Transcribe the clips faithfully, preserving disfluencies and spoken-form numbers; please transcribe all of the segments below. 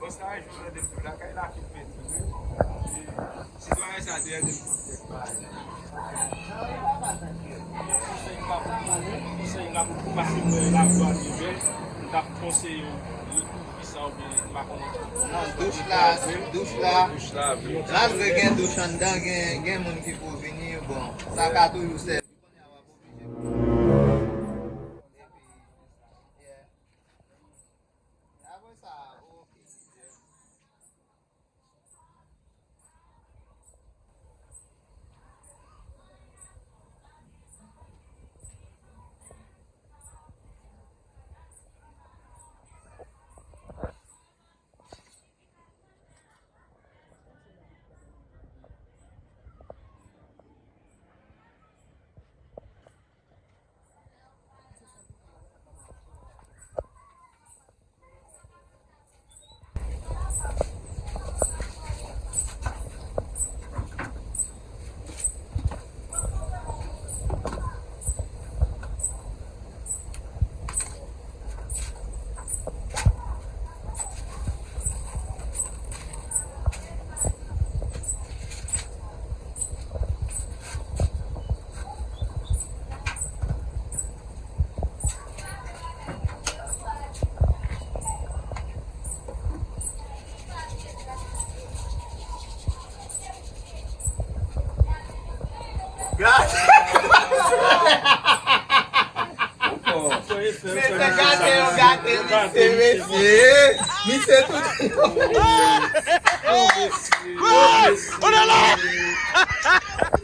Sa, jodi a, depi lakay la fin penti, wi. Sitwayen sa te ede m pou kèk bagay. Konsèy m ka pou, konsèy m ka pou, paske mwen lavi a te bèl, m t ap konseye w rekouvri sa oubyen m pa konnen. Non, douch la, douch la. Douch la, vre. Malgre gen douch anndan, gen, gen moun ki pou vini, bon, sa ka toujou sèvi. Apre sa, oke. Mesye gate yo gate misye, mesye. Misye tout.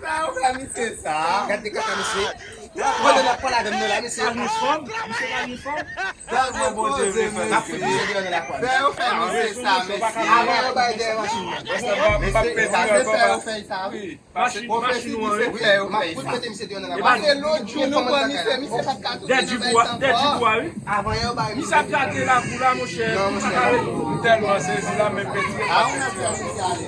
Sa yo fè misye sa. Gade kaka misye. Mwen la pale avè m nan la, mesye. Misye pa gen fòm. Gade poze, mesye. Fè yo fè misye sa, mesye. Avan yo bay dèyè machin nan. Mesye, sa se fè yo fè sa, wi. Machin, machin nou an, wi. Fè yo fè sa. Pase lòt jou nou pran misye, misye pa t ka touche nan bèl tan ankò. Avan yo bay misye. Misye ap gate lakou la, monchè. Non, monchè. M tèlman sezi la, menm peti. A, ou nan fè misye ale.